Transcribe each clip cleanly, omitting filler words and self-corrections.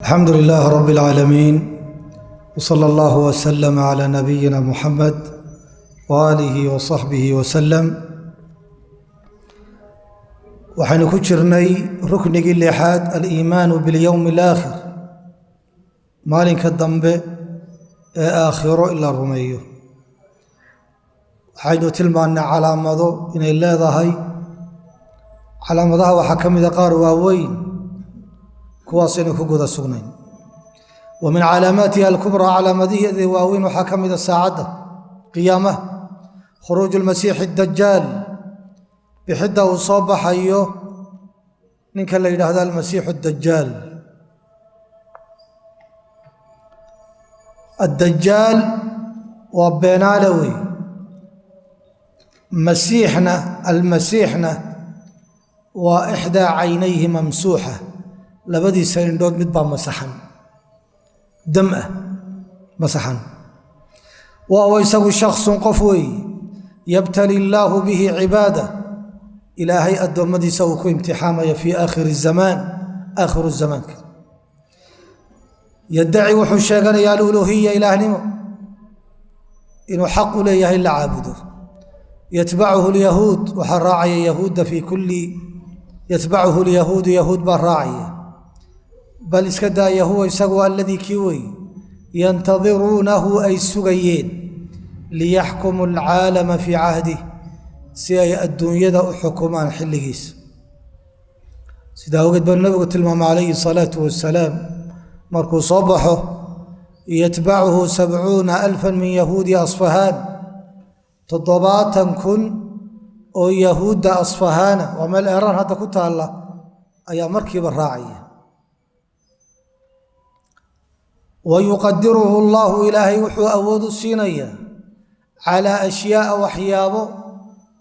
Alxamdu lilaah rab اlcaalamiin wsala allah wslama cla nabiyina muxamed waaalihi wasaxbihi wasalam. Waxaynu ku jirnay ruknigii lixaad, aliimaanu biاlyowm alaakhir, maalinka dambe ee aakhiro in la rumeeyo. Waxaynu tilmaannay calaamado inay leedahay. Calaamadaha waxaa ka mida qaar waaweyn, kuwaasaynu ku guda sugnayn. Wa min calaamaatiha alkubraa, calaamadiheeda waaweyn waxaa ka mida saacadda qiyaamaha, khuruuju lmasiixi dajaal, bixidda uu soo baxayo ninka la yidhaahdo almasiixu dajaal. Addajaal waa beenaale wey, masiixna almasiixna waa ixdaa caynayhi mamsuuxa, labadiisa indhood mid baa masaxan, dam ah masaxan. Wa huwa isagu shaksun qof weeye, yabtali illaahu bihi cibaada, ilaahay addoommadiisa uu ku imtixaamaya fii aakhiri zamaan, aakhiru zamaanka. Yaddaci wuxuu sheeganayaa aluluhiya, ilaahnimo, inuu xaq u leeyahay la caabudo. Yatbacuhu lyahuud, waxaa raacaya yahuudda fii kulli, yatbacuhu lyahuudu, yahuud baa raacaya. Bal iska daaya, huwa isagu aladii kii wey yantadiruunahu, ay sugayeen, liyaxkumu alcaalama fii cahdih, si ay adduunyada u xukumaan xilligiisa. Sidaa awgeed baa nabigu tilmaamay calayhi salaatu wasalaam, markuu soo baxo yatbacuhu 70,000 min yahuudi asfahaan, 70,000 oo yahuudda asfahaana, waa meel eeraan hadda ku taalla, ayaa markiiba raacaya. Wa yuqadiruhu allaahu, ilaahay wuxuu awood u siinayaa, calaa ashyaaa, waxyaabo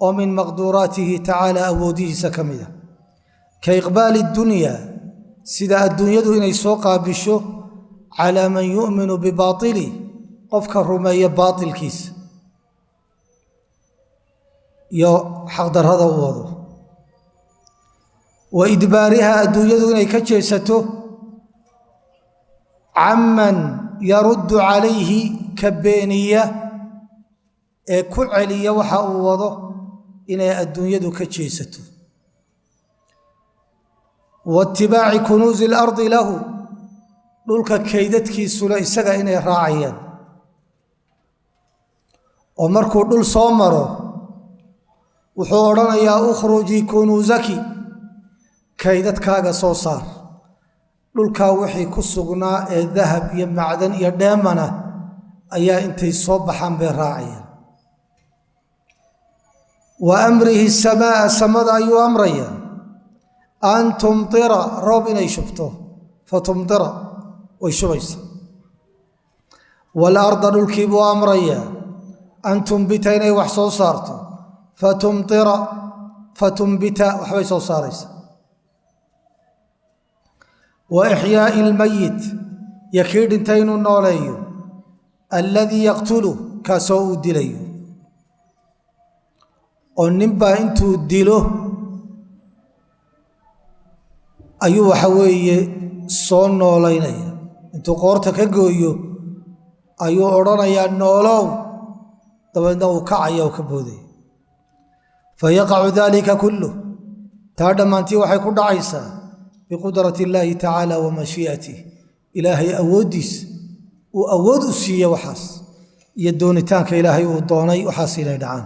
oo min maqduuraatihi tacaala, awoodihiisa ka mida, ka iqbaali dunya, sida adduunyadu inay soo qaabisho, calaa man yu'minu bibaatilih, qofka rumeeya baatilkiisa iyo xaqdarrada u wado, wa idbaariha, adduunyadu inay ka jeesato, caman yaruddu calayhi, ka beeniya ee ku celiya waxa uu wado inay adduunyadu ka jeesato, wa itibaaci kunuusi alardi lahu, dhulka kaydadkiisuna isaga inay raacayaan, oo markuu dhul soo maro wuxuu odhanayaa ukhrujii kunuusaki, kaydadkaaga soo saar. Dhulkaa wixii ku sugnaa ee dahab iyo macdan iyo dheemana ayaa intay soo baxaan bay raacayaan. Wa amrihi samaaa, samada ayuu amraya, an tumtira, roob inay shubto, fatumtira, way shubaysa. Waalarda, dhulkii buu amraya, an tumbita, inay wax soo saarto, fatumtira, fatumbita, waxbay soo saaraysa. Wa ixyaai almayit, iyo kii dhintay inuu nooleeyo, alladii yaqtulu, kaasoo uu dilayo, oo ninbaa intuu dilo ayuu waxa weeye soo noolaynaya, intuu qoorta ka gooyo ayuu odhanayaa noolow, dabeedna uu kacaya oo ka boodaya. Fayaqacu dalika kulluh, taa dhammaantii waxay ku dhacaysaa biqudrati illaahi tacaala wa mashii'atih, ilaahay awooddiisa uu awood u siiye waxaas iyo doonitaanka ilaahay uu doonay waxaas inay dhacaan.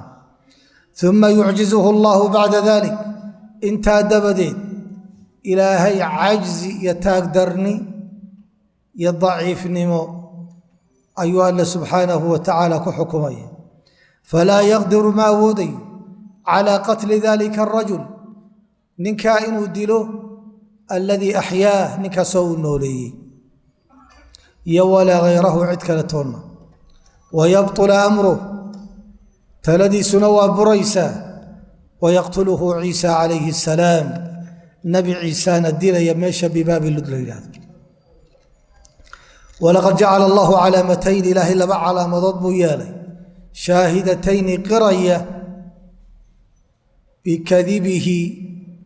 Uma yucjizuhu allahu bacda dalik, intaa dabadeed ilaahay cajzi iyo taagdarni iyo daciifnimo ayuu alle subxaanahu wa tacaala ku xukumaya, falaa yaqdiru, ma awoodayo, calaa qatli dalika arajul, ninkaa inuu dilo, alladii axyaah, ninkaasoo uu nooleeyey, iyo walaa hayrahu, cid kale toonna. Wayabtula amruh, taladiisuna waa buraysaa. Wayaqtuluhu ciisa calayhi asalaam, nebi ciisaana dilaya meesha bibaabi lud la yidhahdo. Walaqad jacala allahu calaamatayn, ilaahay laba calaamadood buu yeelay, shaahidatayni, qiraya, bikadibihi,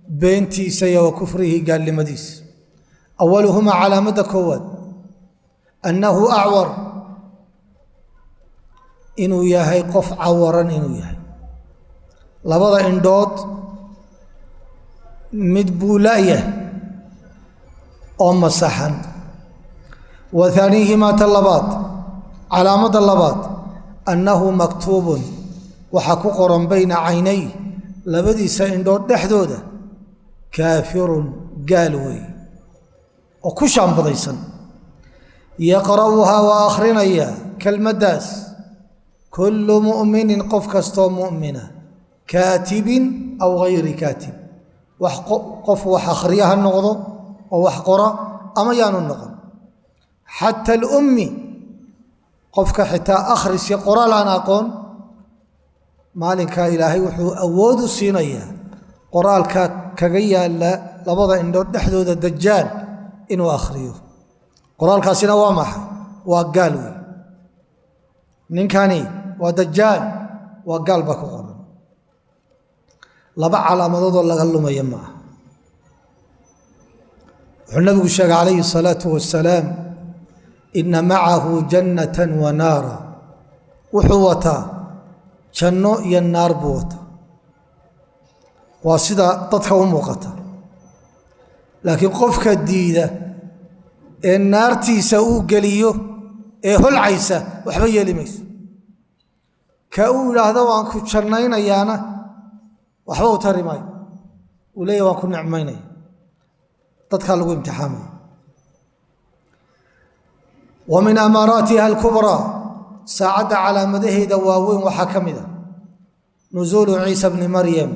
beentiisa, iyo wa kufrihi, gaalnimadiisa. Awaluhumaa, calaamadda koowaad, annahu acwar, inuu yahay qof cawaran, inuu yahay labada indhood mid buu la'yahay oo masaxan. Wa haaniihimaa, ta labaad, calaamadda labaad, annahu maktuubun, waxaa ku qoran bayna caynay, labadiisa indhood dhexdooda, kaafirun, gaal weeye oo ku shaambadaysan. Yaqra'uhaa, waa akhrinaya kelmaddaas, kullu mu'minin, qof kastoo mu'mina, kaatibin aw gayri kaatib, wax qof wax akhriya ha noqdo oo wax qora ama yaanu noqon, xataa alummi, qofka xitaa akhriska qoraal aan aqoon, maalinkaa Ilaahay wuxuu awood u siinayaa qoraalka kaga yaala labada indhood dhexdooda Dajaal inuu akhriyo. Qoraalkaasina waa maxay? Waa gaal wey, ninkani waa Dajaal, waa gaal baa ku qoran. Laba calaamadoodoo laga lumaya ma aha. Wuxuu nabigu sheegay calayhi الsalaatu wasalaam: ina macahu jannatan wa naara, wuxuu wataa janno iyo naar buu wataa. Waa sida dadka u muuqata, laakiin qofka diida ee naartiisa uu geliyo ee holcaysa waxba yeeli mayso. Ka uu yidhaahdo waan ku jannaynayaana waxba u tari maayo, uu leeya waan ku nicmaynaya. Dadkaa lagu imtixaamaya. Wa min amaaraatiha alkubraa, saacadda calaamadaheeda waaweyn waxaa ka mid a nusuulu Ciisa bni Maryam,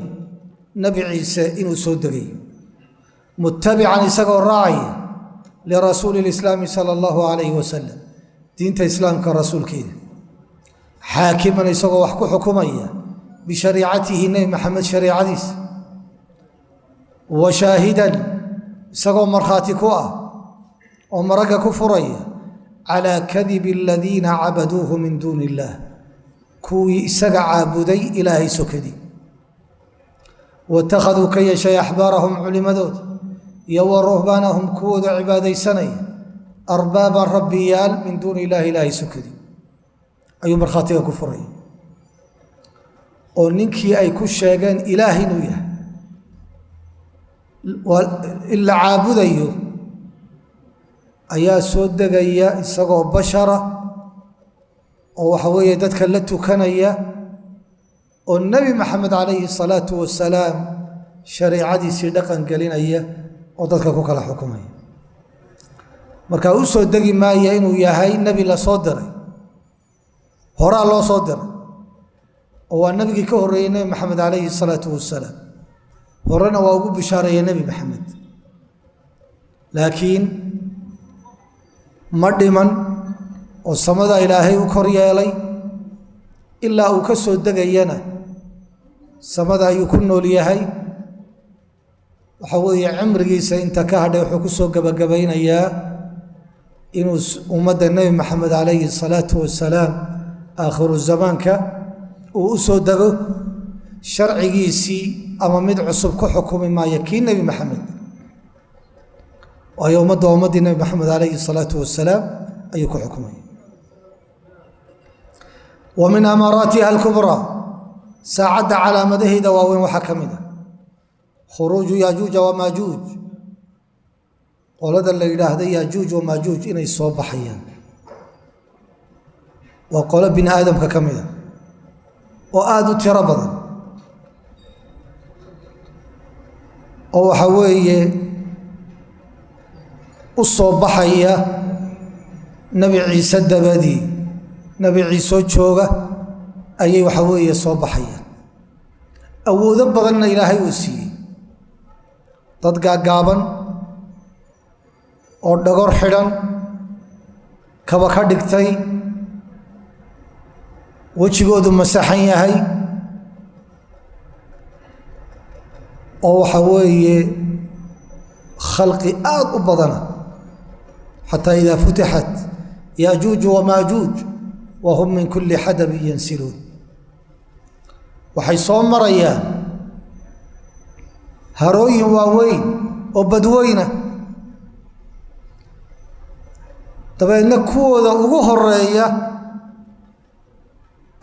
Nebi Ciise inuu soo degayo, mutabican, isagoo raacaya, lirasuuli lislaami sala allahu calayhi wasalam, diinta islaamka rasuulkeeda, xaakiman, isagoo wax ku xukumaya, bishariicatihi, Nebi Maxamed shariicadiisa, wa shaahidan, isagoo markhaati ku ah oo maragga ku furaya, calaa kadibi aladiina cabaduuhu min duuni illaah, kuwii isaga caabuday Ilaahay sokadii, waittakhaduu, ka yeeshay, axbaarahum, culimadooda, iyo wa ruhbaanahum, kuwooda cibaadaysanaya, arbaaban, rabbiyaal, min duuni illaahi, Ilaahay sokadii, ayuu markhaatiga ku furaya. Oo ninkii ay ku sheegeen Ilaah inuu yahay in la caabudayo ayaa soo degaya isagoo bashara oo waxa weeye dadka la tukanaya oo Nebi Maxamed calayhi salaatu wasalaam shareicadiisii dhaqan gelinaya oo dadka ku kala xukumaya. Marka u soo degi maaya inuu yahay nebi la soo diray, horaa loo soo diray, oo waa nebigii ka horreeyey Nebi Maxamed calayhi salaatu wasalaam, horena waa ugu bishaareeyey Nebi Maxamed, laakiin ma dhiman oo samada Ilaahay u kor yeelay. Ilaa uu ka soo degayana samada ayuu ku nool yahay. Waxa weeye cimrigiisa inta ka hadhay wuxuu ku soo gebagabaynayaa inuu ummadda Nebi Maxamed calayhi salaatu wasalaam aakhiru zamaanka uu u soo dego. Sharcigiisii ama mid cusub ku xukumi maayo, kii Nebi Maxamed, waayo ummadda waa ummaddii Nebi Maxamed calayhi salaatu wasalaam ayuu ku xukumaya. Wa min amaaraatiha alkubraa, saacadda calaamadaheeda waaweyn waxaa ka mid a khuruuju Yaajuuja wamaajuuj, qolada la yidhaahda Yaajuuj wamaajuuj inay soo baxayaan. Waa qolo bini aadamka ka mid a oo aada u tiro badan, oo waxa weeye u soo baxaya Nebi Ciise dabadii. Nebi Ciisoo jooga ayay waxa weeye soo baxayaan. Awoodo badanna Ilaahay uu siiyey, dad gaaggaaban oo dhagor xidhan, kaba ka dhigtay, wejigoodu masaxan yahay, oo waxa weeye khalqi aada u badana, xataa idaa futixat Yaajuuj wamaajuuj wa hum min kulli xadabin yansiluun. Waxay soo marayaan harooyin waaweyn oo badweyna. Dabeedna kuwooda ugu horeeya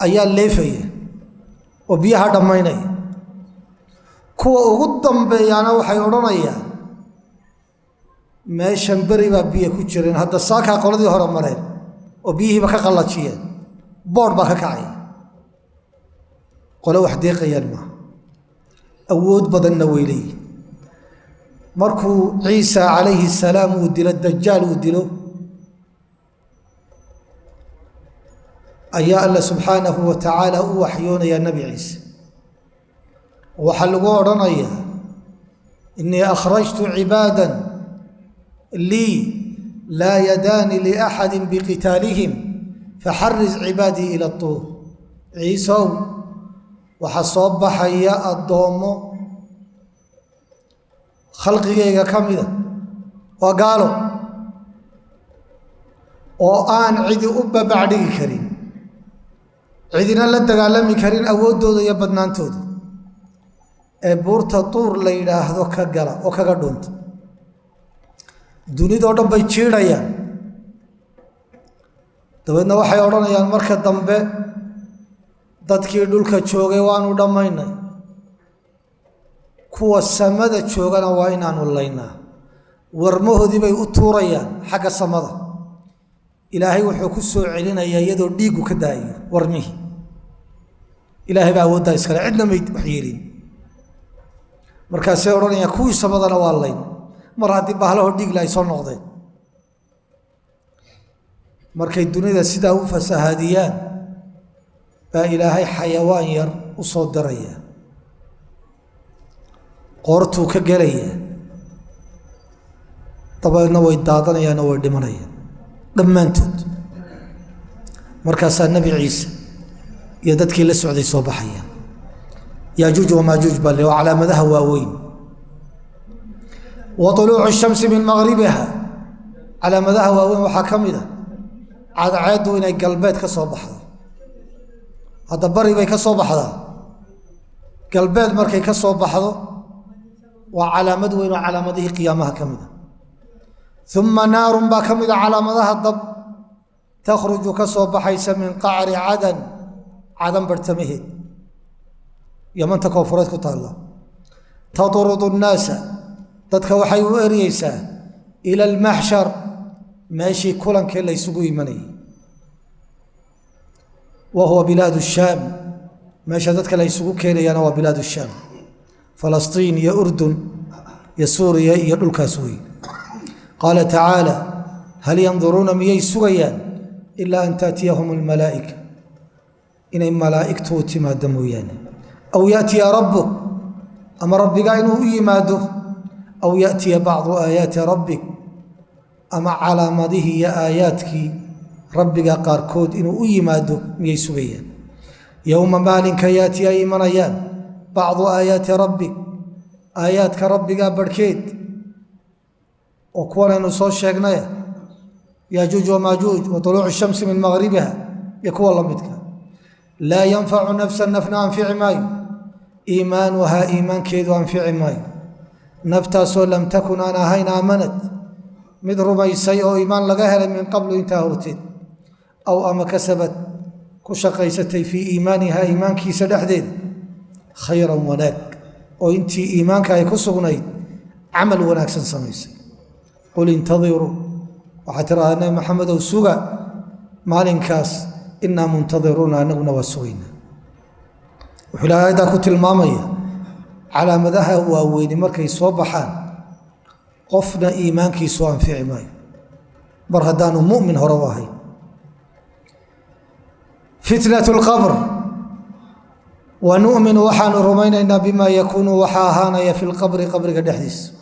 ayaa leefaya oo biyaha dhammaynaya. Kuwa ugu dambeeyaana waxay odhanayaan meeshan beri baa biyo ku jireen, hadda saakaa qoladii hore mareen oo biyihiiba ka qallajiyeen, boodh baa ka kacaya. Qole wax deeqayaan maaha, awood badanna way leeyihin. Markuu Ciisa calayhi salaam uu dilo Dajaal uu dilo, ayaa Alla subxaanahu wa tacaala u waxyoonayaa Nebi Ciise. Waxaa lagu odhanayaa: innii akhrajtu cibaadan lii laa yadaani liaxadi biqitaalihim, faxaris cibaadii ila tuur. Ciisow, waxaa soo baxaya addoommo khalqigayga ka mida, waa gaalo oo aan cidi u babacdhigi karin, cidina la dagaalami karin awooddooda iyo badnaantooda, ee buurta Tuur la yidhaahdo ka gala oo kaga dhuunta. Dunidoo dhan bay jiidhayaan. Dabeedna waxay odhanayaan marka dambe: dadkii dhulka joogay waanu dhammaynay, kuwa samada joogana waa inaanu laynaa. Warmahoodii bay u tuurayaan xagga samada. Ilaahay wuxuu ku soo celinayaa iyadoo dhiiggu ka daayo warmihii. Ilaahay baa awooddaa iskale, cidna may wax yeelin. Markaasay odhanayaan: kuwii samadana waa layn mar haddii bahlaho dhiigla ay soo noqdeen. Markay dunida sidaa u fasahaadiyaan baa Ilaahay xayawaan yar u soo diraya, qoortuu ka gelaya, dabeedna way daadanayaan oo way dhimanayaan dhammaantood. Markaasaa Nebi Ciise iyo dadkii la socday soo baxayaan. Yaajuuj wamaajuuj baa le, waa calaamadaha waaweyn. Wa طuluucu shamsi min maqribiha, calaamadaha waaweyn waxaa ka mid a cadceeddu inay galbeed ka soo baxdo. Hadda bari bay ka soo baxdaa, galbeed markay ka soo baxdo waa calaamad weyn oo calaamadihii qiyaamaha ka mid a. Uma naarun baa ka mid a calaamadaha, dab takhruju ka soo baxaysa min qacri Cadan, Cadan bartamaheed, Yamanta koonfureed ku taalla. Tatrudu nnaasa, dadka waxay u eryeysaa, ila almaxshar, meeshii kulankee laysugu imanayay, wa huwa bilaad Shaam. Meesha dadka la ysugu keenayaana waa bilaad Shaam, Falastiin iyo Urdun iyo Suuriya iyo dhulkaas wey. Qaala tacaala: hal yanduruuna, miyay sugayaan, ilaa an taatiyahum almalaa'ika, inay malaa'igtu u timaado mooyaane, aw yaatiya rabbuk, ama rabbigaa inuu u yimaado, aw yaatiya bacdu aayaati rabbik, ama calaamadihii iyo aayaadkii rabbiga qaarkood inuu u yimaado miyay sugayaan? Yowma, maalinka, yaati, ay imanayaan, bacdu aayaati rabbik, aayaadka rabbigaa barhkeed, oo kuwanaynu soo sheegnaya, Yaajuuj wamaajuuj wa طuluucu shamsi min maqribiha iyo kuwa la midka, laa yanfacu nafsan, nafna anfici maayo, iimaanuhaa, iimaankeedu anfici maayo, naftaasoo lam takun, aan ahayn, aamanat, mid rumaysay oo iimaan laga helay, min qablu, intaa horteed, aw ama kasabat, ku shaqaysatay, fii iimaaniha, iimaankiisa dhexdeeda, khayran, wanaag, oo intii iimaanka ay ku sugnayd camal wanaagsan samaysay. Qul intadiruu, waxaa tiraahdaa Nebi Maxamedow, suga maalinkaas, innaa muntadiruuna, anaguna waa sugaynaa. Wuxuu Ilahay ayaddaa ku tilmaamaya calaamadaha waaweyni markay soo baxaan qofna iimaankiisu anfici maayo mar haddaanu mu'min hore u ahayn. Fitnat lqabr. Wa nu'minu, waxaanu rumaynaynaa, bima yakuunu, waxaa ahaanaya, fi lqabri, qabriga dhexdiisa,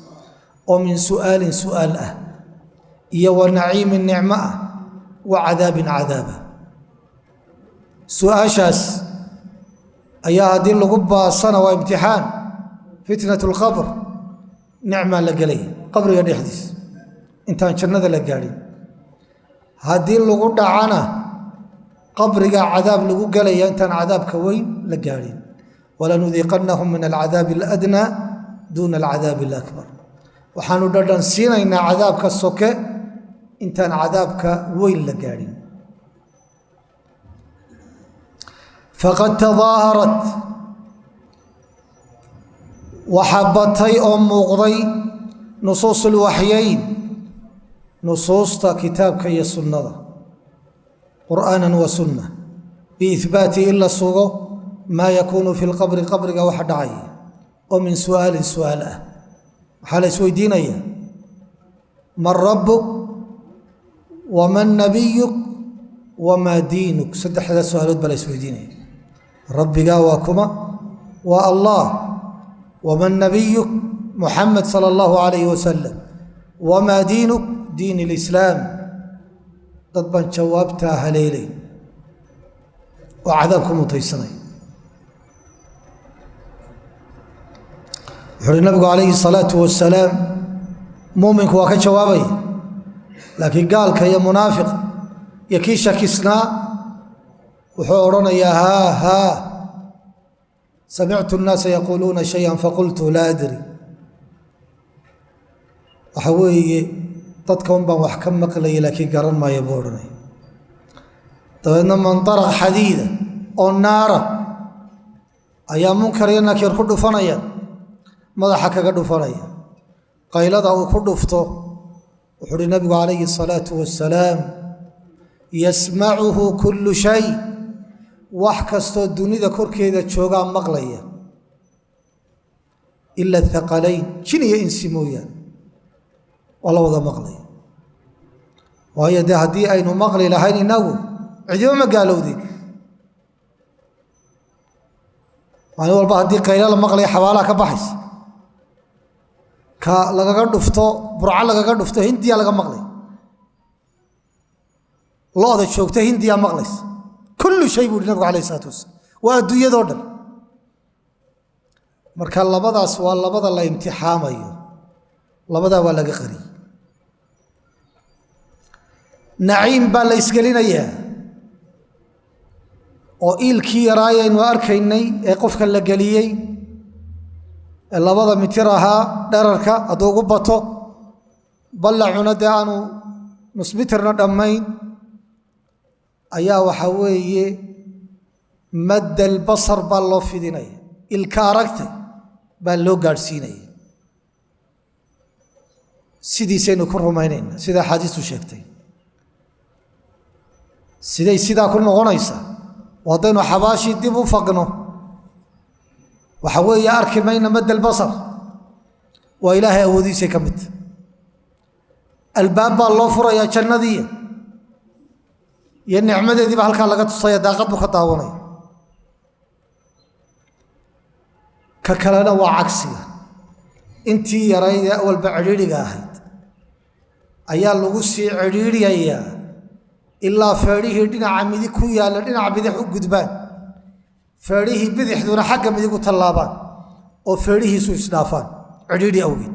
oo min su'aalin, su'aal ah, iyo wa naciimin, nicmo ah, wa cadaabin, cadaaba. Su-aashaas ayaa haddii lagu baasana waa imtixaan, fitnat lqabr, nicmaa la gelaya qabriga dhexdiisa intaan jannada la gaadhin. Haddii lagu dhacana qabriga cadaab lagu gelaya intaan cadaabka weyn la gaadhin. Walanudiiqannahum min alcadaabi aladnaa duuna alcadaabi alakbar. Waxaanu dhadhan siinaynaa cadaabka soke. Intaan cadaabka weyn la gaadhin. Faqad tadaaharat, waxaa batay oo muuqday, nusuus ulwaxyayn, nusuusta kitaabka iyo sunnada, qur'aanan wa sunna, biihbaati in la sugo maa yakuunu fi lqabri, qabriga waxa dhacaya oo min su'aalin su'aal ah. Waxaa la isweydiinaya: man rabbuk, waman nabiyuk, wamaa diinuk? Saddexdaa su-aalood baa la isweydiinaya. Rabbigaa waa kuma? Waa Allah. Waman nabiyuk? Muxamed sala allahu calayhi wasalam. Wamaa diinuk? Diin alislaam. Dad baan jawaabtaa haleelayn oo cadaab ku mutaysanay. Wuxu uhi nabigu calayhi salaatu wasalaam, muuminku waa ka jawaabaya, laakiin gaalka iyo munaafiq iyo kii shakisnaa wuxuu odhanayaa: haa haa, samictu nnaasa yaquuluuna shayan faqultu laa adri. Waxa weeye, dadka un baan wax ka maqlayay, laakiin garan maayo, buu odhanaya. Dabeedna mandaraq xadiida oo naara ayaa Munkar iyo Nakiir ku dhufanaya, madaxa kaga dhufanaya. Qaylada uu ku dhufto, wuxuu uhi nabigu calayhi asalaatu wasalaam, yasmacuhu kullu shay, wax kastoo dunida korkeeda joogaa maqlaya, ila athaqalayn, jin iyo insi mooyaane, waa la wada maqlaya. Waayo dee, haddii aynu maqli lahayn innagu, cidiba ma gaalowdeen. Maalin walba haddii qaylo la maqlaya, xabaalaha ka baxaysa, ka lagaga dhufto Burco, lagaga dhufto Hindiya laga maqlay, lo'da joogta Hindiya maqlaysa. Kullu shay, buu uhi nabigu alayh isalaatu wasalaam, waa adduunyadoo dhan. Marka labadaas waa labada la imtixaamayo, labadaa waa laga qariyey. Naciim baa la isgelinayaa oo iilkii yaraayaynu arkaynay ee qofka la geliyey ee 2da mitir ahaa dherarka hadduu ugu bato, ballacuna dee aanu nus mitirna dhammayn, ayaa waxaa weeye maddal basar baa loo fidinaya, ilka aragtay baa loo gaadhsiinaya. Sidiisaynu ku rumaynayna, sida axaadiistu sheegtay. Siday sidaa ku noqonaysa? Haddaynu xabaashii dib u faqno, waxa weeye arki mayna maddal basar. Waa Ilaahay awoodiisay ka midta. Albaab baa loo furayaa jannadiiya iyo nicmadeediiba halkaa laga tusaya, daaqad buu ka daawanaya. Ka kalena waa cagsiga: intii yarayd ee awalba cidhiidhiga ahayd ayaa lagu sii cidhiidhiyayaa, ilaa feedhihii dhinaca midig ku yaalla dhinaca bidix u gudbaan, feedhihii bidixduna xagga midig u tallaabaan, oo feedhihiisu isdhaafaan cidhiidhi awgeed.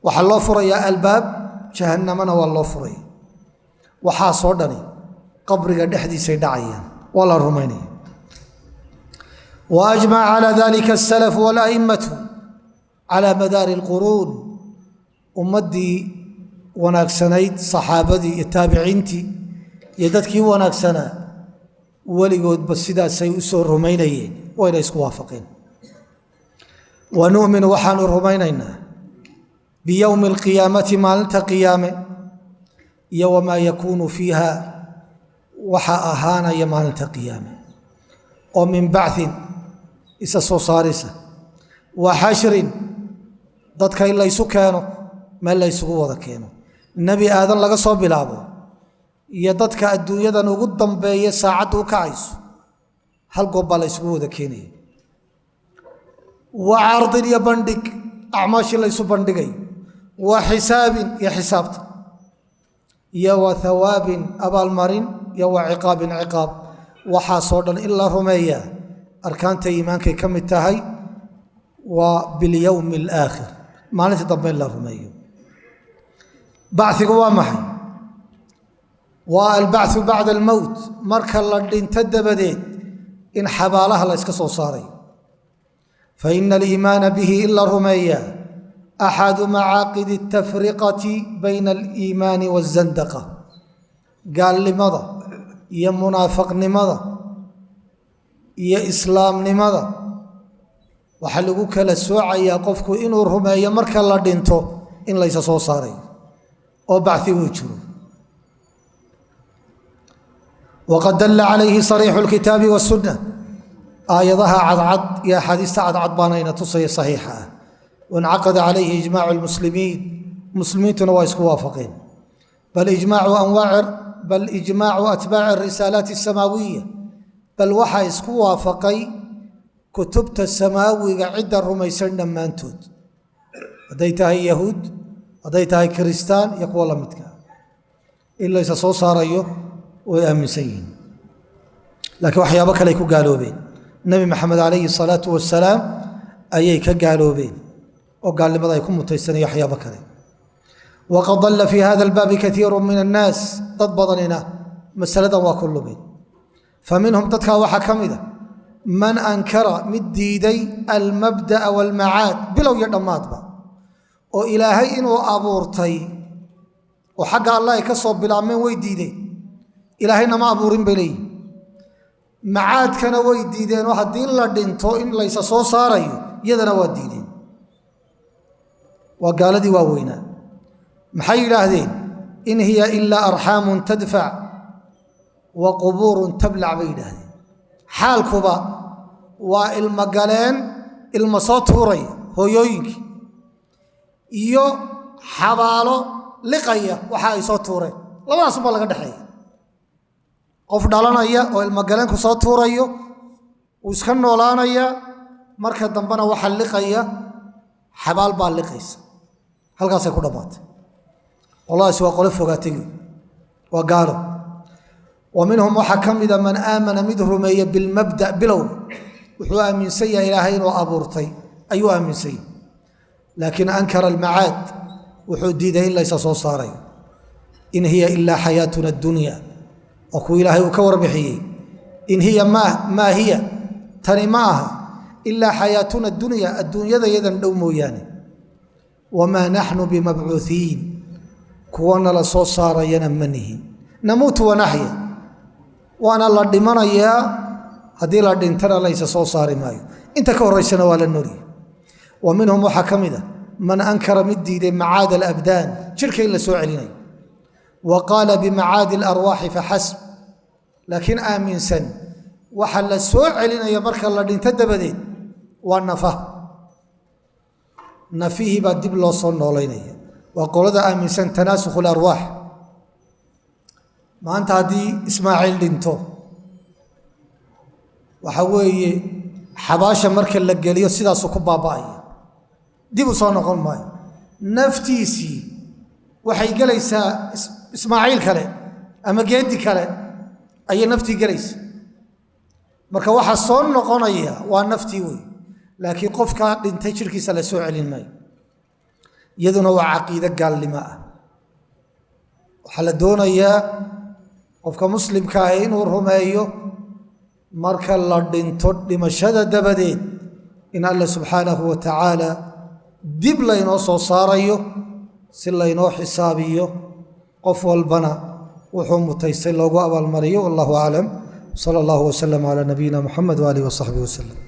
Waxaa loo furayaa albaab jahannamana waa loo furaya. Waxaasoo dhani qabriga dhexdiisay dhacayaan, waa la rumaynaya. Wa ajmaca calaa dalika asalafu wala'immatu calaa madaari alquruun. Ummaddii wanaagsanayd, saxaabadii iyo taabiciintii iyo dadkii wanaagsanaa, weligoodba sidaasay u soo rumaynayeen, wayna isku waafaqeen. Wa nu'minu, waxaanu rumaynaynaa, biyowmi alqiyaamati, maalinta qiyaame, iyo wamaa yakuunu fiiha, waxa ahaanaya maalinta qiyaame oo min bacin, isa soo saarisa, wa xashrin, dadka in laysu keeno, meel laysugu wada keeno, Nebi Aadan laga soo bilaabo iyo dadka adduunyadan ugu dambeeya saacadda u kacayso, hal goob baa la ysugu wada keenaya, wa cardin, iyo bandhig acmaashii laysu bandhigay, wa xisaabin, iyo xisaabta, iyo wa hawaabin, abaalmarin, iyo wa ciqaabin, ciqaab. Waxaasoo dhan in la rumeeyaa arkaanta iimaankay ka mid tahay. Waa bilyowmi alaakhir, maalinta dambe in la rumeeyo. Bacigu waa maxay? Waa albachu bacda almowt, marka la dhinto dabadeed in xabaalaha la yska soo saaray. Fa ina aliimaana bihi, in la rumeeyaa, Axadu macaaqidi atafriqati bayna aliimaani waazandaqa, gaalnimada iyo munaafaqnimada iyo islaamnimada waxaa lagu kala soocayaa qofku inuu rumeeyo marka la dhinto in laysa soo saarayo oo bacthi uu jiro. Waqad dalla calayhi sariixu lkitaabi wasunna, aayadaha cadcad iyo axaadiista cadcad baanayna tusaya saxiixa ah. Wancaqada calayhi ijmaacu lmuslimiin, muslimiintuna waa isku waafaqeen. Bal ijmaacu atbaaci arisaalaati asamaawiya, bal waxaa isku waafaqay kutubta samaawiga cidda rumaysan dhammaantood, hadday tahay yahuud, hadday tahay kiristaan iyo kuwa la midka, in laysa soo saarayo way aaminsan yihiin. Laakiin waxyaabo kale ay ku gaaloobeen, Nebi Maxamed calayhi salaatu wasalaam ayay ka gaaloobeen oo gaalnimada ay ku mutaysanaya waxyaabo kale. Waqad dalla fii hada albaabi kaiiru min annaas, dad badanina masaladan waa ku lumeen. Fa minhum, dadkaa waxaa ka mida man ankara, mid diiday almabda'a waalmacaad, bilow iyo dhammaadba, oo Ilaahay inuu abuurtay oo xagga Allah ay ka soo bilaabmeen way diideen. Ilaahayna ma abuurin bay leeyihin. Macaadkana way diideen oo haddii la dhinto in laysa soo saarayo iyadana waa diideen. Waa gaaladii waaweynaa. Maxay yidhaahdeen? In hiya ilaa arxaamun tadfac wa qubuurun tablac bay yidhaahdeen. Xaalkuba waa ilmogaleen ilmo soo tuuraya hooyooyinkii iyo xabaalo liqaya waxa ay soo tuureen, labadaasuba laga dhexeeya. Qof dhalanaya oo ilmogaleenku soo tuurayo wuu iska noolaanaya, marka dambena waxa liqaya xabaal baa liqaysa, halkaasay ku dhammaatay. Qoladaasi waa qolo fogaatay, waa gaalo. Wa minhum, waxaa ka mida man aamana, mid rumeeya bilmabda, bilowga wuxuu aaminsan yahay Ilaahay inuu abuurtay ayuu aaminsan yahay, laakiin ankara almacaad, wuxuu diiday in laysa soo saarayo. In hiya ilaa xayaatuna addunya, oo kuwa Ilaahay uu ka warbixiyey. In hiya, maa hiya, tani ma aha ilaa xayaatuna dunya, adduunyada yadan dhow mooyaane. Wamaa naxnu bimabcuuiin, kuwana la soo saarayana ma nihin. Namuutu wanaxya, waana la dhimanayaa, haddii la dhintana laysa soo saari maayo, inta ka horaysana waa la noolyahy. Wa minhum, waxaa ka mid a man ankara, mid diiday macaad alabdaan, jidhka in la soo celinayo, wa qaala bimacaadi alarwaaxi faxasb, laakiin aaminsan waxa la soo celinaya marka la dhinto dabadeed waa nafa, nafihii baa dib loo soo noolaynaya. Waa qolada aaminsan tanaasukhu alarwaax. Maanta haddii Ismaaciil dhinto, waxa weeye xabaasha marka la geliyo sidaasuu ku baaba'aya, dib u soo noqon maayo. Naftiisii waxay gelaysaa Ismaaciil kale ama Geedi kale ayay naftii gelaysa. Marka waxaa soo noqonaya waa naftii wey, laakiin qofkaa dhintay jirkiisa la soo celin maayo. Iyaduna waa caqiide gaalnimo ah. Waxaa la doonayaa qofka muslimka ah inuu rumeeyo marka la dhinto dhimashada dabadeed in Alla subxaanahu wa tacaala dib laynoo soo saarayo si laynoo xisaabiyo, qof walbana wuxuu mutaystay loogu abaalmariyo. Wallahu aclam, sala allahu wasalam calaa nabiyina Muxamed waaalihi wasaxbihi wasalam.